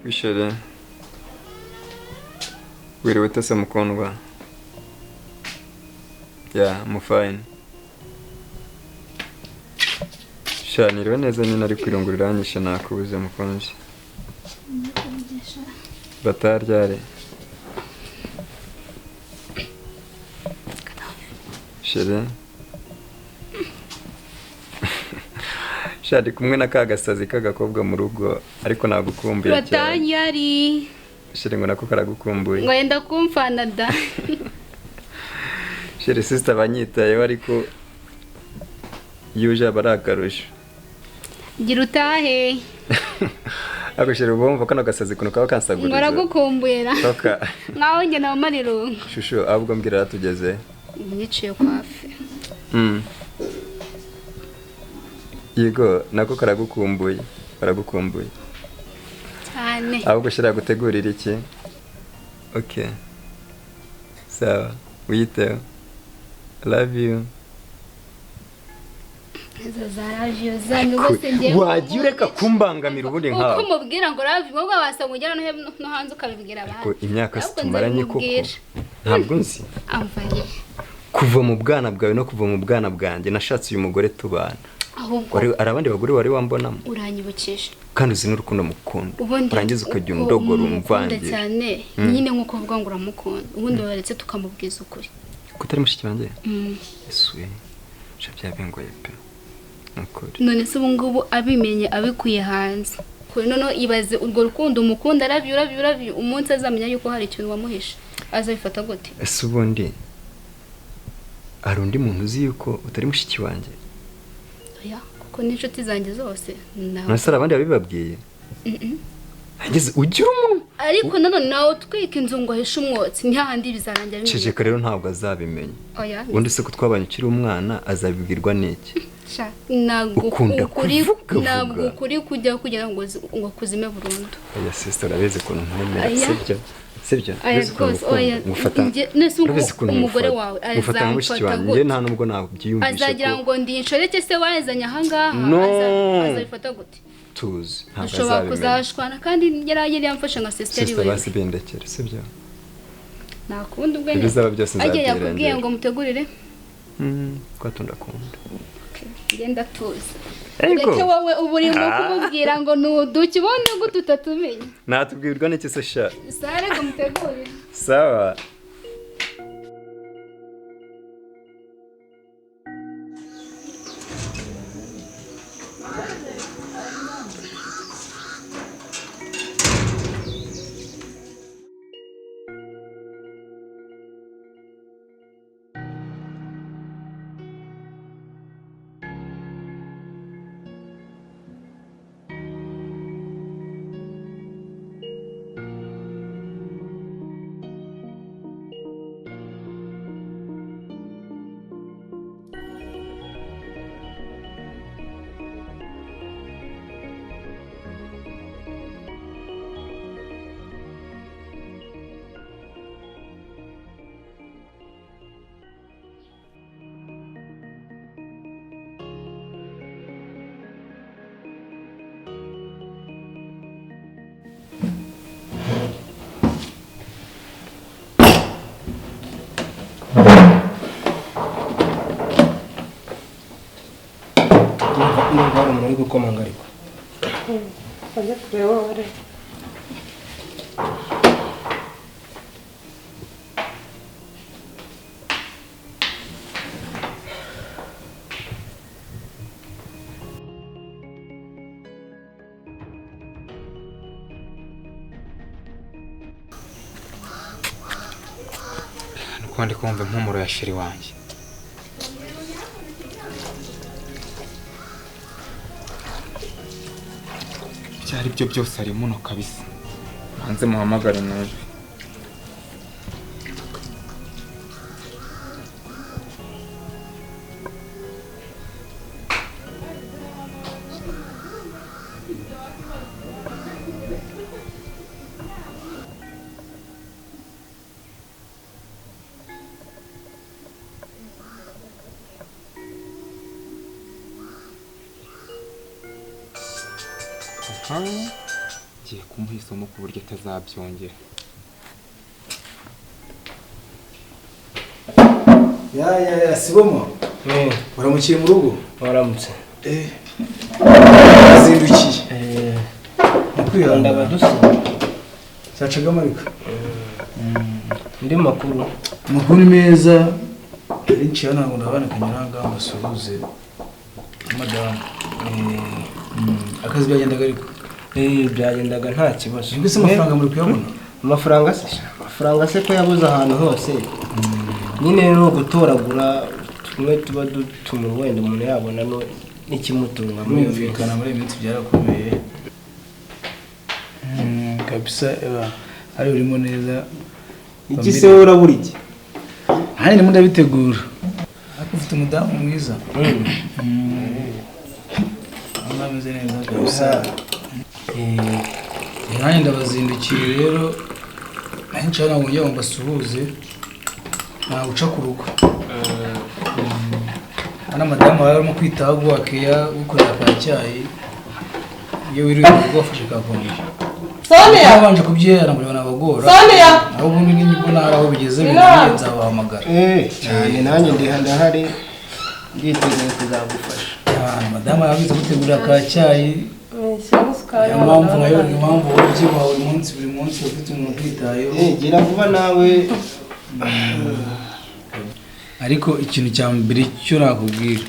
Wishele, wiriwe ute se mukundwa? Yeah, I'm fine. Sha, niriwe neza nyine, ariko irungu riranyishe, nakubuze mukunzi. Bataryari. Chérie. Sha, ndi kumwe na ka gasazi k'agakobwa mu rugo, ariko nagukumbuye cyane. Batanyari. Chérie, ngo nako karagukumbuye. Ngo yenda kumfana da. Chérie, sister banyitayeho, ariko yuje aba ari akarusho. Gira utahe. Ariko chérie, uba wumva kano gasazi ukuntu kaba kansaguriza. Ngo aragukumbuye ra. Toka. Nkaho njye nawe marirungu. Shushu, ahubwo mbwira aratugeze. Niciye kwa fe. Yego, nako karagukumbuye. Karagukumbuye. Cyane. Ahubwo shira gutegurira iki? Okay. Sawa, wiyiteho. Love you. Izo za love you zanyu bose ngiye. Wagiye ureka kumbangamira ubundi nkawe. Uko mubwira ngo love you, wowe wasanga ugera no hanze ukabibwira abandi. Ariko imyaka tumaranye koko. Ntabwo nzi. Amvaye. Kuva mu bwana bwawe no kuva mu bwana bwanjye nashatse uyu mugore tubana. Ahubwo ari abandi bagore wari wambonamo. Uranyibukije. Kandi uzi n'urukundo mukunda. Urangiza ukajya undogora umvangira. Cyane. Nyine nkuko uvuga ngo uramukunda. Ubundi baretse tukamubwiza ukuri. Kutari mushiki wanjye? Esuwe. Sha byabengoye pe. Ukuri. None se ubu ngubu abimenye abikuye hanze. Kuri none ibaze urwo rukundo umukunda ravyo ravyo ravyo, umunsi azamenya yuko hari ikintu wamuhishe. Azabifata gute? Ese ubundi hari undi muntu uzi yuko utari mushiki wanjye? Oya, kuko n'inshuti zanjye zose nawe. None se abandi babibabwiye? Ageze ugira umuntu. Ariko nanone nawe utwika inzu ngo ahishe umwotsi, ni hahandi bizarangira bimenye. Ceceka rero ntabwo azabimenya. Oya. Ubundi se ko twabanye ukiri umwana azabibwirwa n'iki? Sha, ntabwo ukuri kujya kugira ngo ngo kuzime burundu. Oya sister, urabizi ukuntu nkwemera, sibyo? Sibyo? Urabizi ukuntu umugore wawe azamufata gute? Nta nubwo nabyiyumvishe. Azagira ngo ndi inshoreke se wazanye aha ngaha, azabifata gute? Tuzi ntabwo azabimenya. Ushobora kuzashwana kandi yari yamfashe nka sister we. Sister basi bindekere, sibyo? Nakunda ubwo nyine. Ibizaba byose nzabyirengira. Agiye yakubwiye ngo mutegurire? Twatunda kunda. Genda tuzi. Reke wowe ubu urimo kumubwira ngo nuduki ubundi ngo tutatumenye. Natubwirwa n'iki se sha? Sare ngo mutegurire. Sawa. Muri gukomanga ariko bajya kureba bare. Ko ndi kumva impumuro ya chéri wanjye. Ibyo ari byo byose ari muno kabisa. Hanze muhamagare numve. Ngiye kumuha isomo ku buryo atazabyongera. Ya Sibomo. Waramukiye mu rugo? Waramutse. Wazindukiye. Kwihanda badusuye. Zacagamo ariko. Ndi makuru. Amakuru ni meza. Ari ntabwo ndabana kanyuranga basuhuze madamu. Akazi byagendaga ariko. Byagendaga nta kibazo. Mbese amafaranga muri kuyabona? Amafaranga se? Amafaranga se ko yabuze ahantu hose. Nyine no gutoragura tumwe tuba dutuma wenda umuntu yabona no n'ikimutunga muri iyo Birumvikana muri iyi minsi byarakomeye. Kabisa ari urimo neza. Iki se wowe urabura iki? Hani ndimo ndabitegura. Ariko ufite umudamu mwiza. Ameze neza kabisa. Nanjye ndabazindukiye rero. Nanjye ntabwo njya ngo mbasuhuze. Ntabwo uca ku rugo. Hano madamu barimo kwitaho guhakeya gukorera kwa cyayi. Iyo wiriwe mu rugo wafashe ka konje. Sonia! Nabanje kubyera ngo nabagora. Sonia! Aho ubundi nibwo nari aho bigeze bigiye nzabahamagara. Cyane nanjye ndi ndahari nditeguye kuzagufasha. Madamu yabize gutegura ka cyayi. Impamvu nayo ni impamvu ubyibuha buri munsi ufite umuntu kwitayeho. Gira vuba nawe. Ariko ikintu cya mbere cyo nakubwira,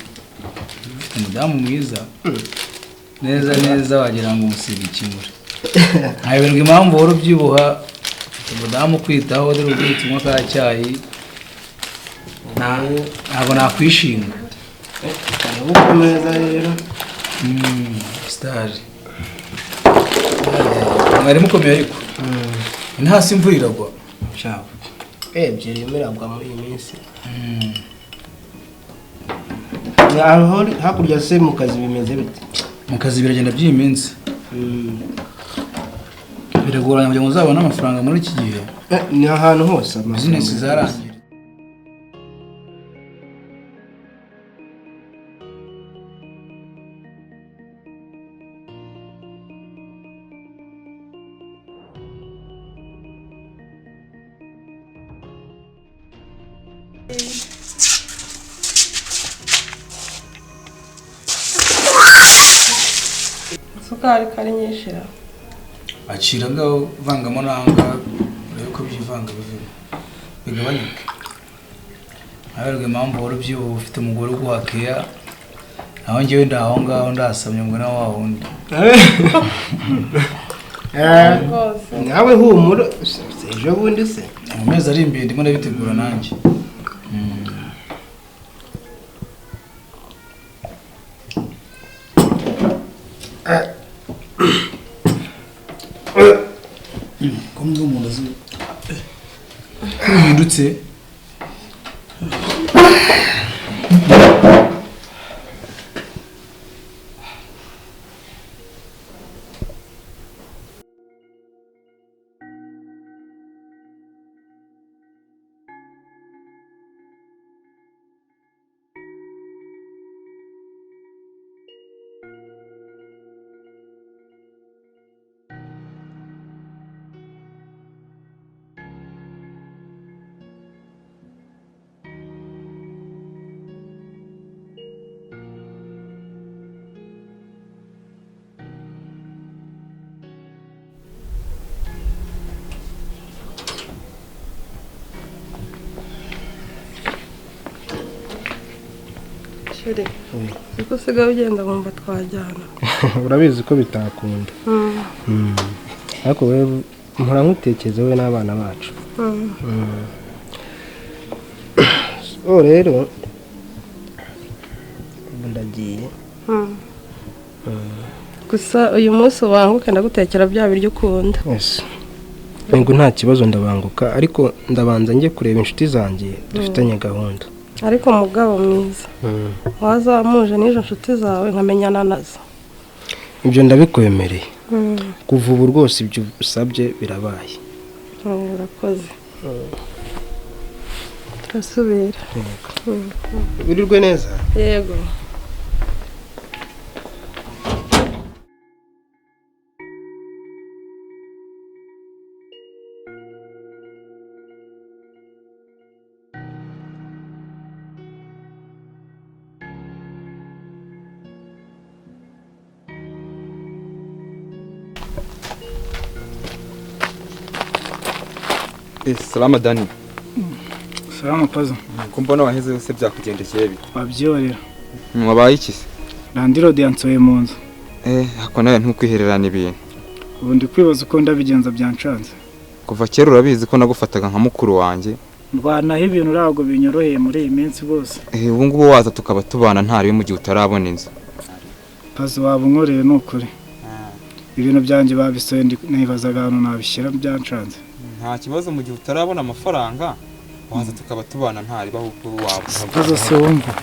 ufite umudamu mwiza neza neza wagira ngo umusiga ikimure. Nkayoberwa impamvu uhora ubyibuha, ufite umudamu kwitaho dore ubyutse unywa ka cyayi. Ntabwo nakwishinga. Ubu meza rero. Star. Mwari mukomeye ariko. Ntasi imvura iragwa. Ciao. Ebyiri iragwa muri iyi minsi. Aho hakurya se mu kazi bimeze bite? Mu kazi biragenda by'iyi minsi. Biragoranye kugira ngo uzabone amafaranga muri iki gihe. Ni ahantu hose business zarangiye. Isukari kari nyinshi. Akira ngaho vangamo nanga urebe ko byivanga bivemo bigabanyuke. Aberwe impamvu wari ubyibuha ufite umugore uguhakeya, naho njyewe ndaho ngaho ndasamye ngo nawe wa wundi. Nawe humura ejo bundi se mu mezi ari imbere ndimo ndabitegura nanjye. Ko umuntu azi uhindutse. Uko usigaye ugenda wumva twajyana. Urabizi ko bitakunda. Ariko wewe mpora nkutekereza wowe n'abana bacu. Oh rero ubu ndagiye. Gusa uyu munsi ubanguke ndagutekera bya biryo ukunda. Yes. Ngo nta kibazo ndabanguka, ariko ndabanza njye kureba inshuti zanjye dufitanye gahunda. Ariko mugabo mwiza, wazamuje n'izo nshuti zawe nkamenyana nazo. Ibyo ndabikwemereye. Kuva ubu rwose ibyo usabye birabaye. Urakoze. Turasubira. Wirirwe neza. Yego. Salama Dani. Salama Pazo. Ko mbona waheze yose byakugendekeye bite? Wabyorera. Wabaye iki se? Landlord yansoye mu nzu. Ako nawe ntukwihererana ibintu. Ubu ndi kwibaza uko ndabigenza byancanze. Kuva kera urabizi ko nagufataga nka mukuru wanjye. Ndwanaho ibintu ntabwo binyoroheye muri iyi minsi bose. Ubu ngubu waza tukaba tubana ntari mu gihe utarabona inzu. Pazo waba unkoreye ni ukuri. Ibintu byanjye babisoye nibazaga ahantu nabishyira byancanze. Nta kibazo mu gihe utarabona amafaranga waza tukaba tubana ntari bahubwo waba. Pazo se wumva.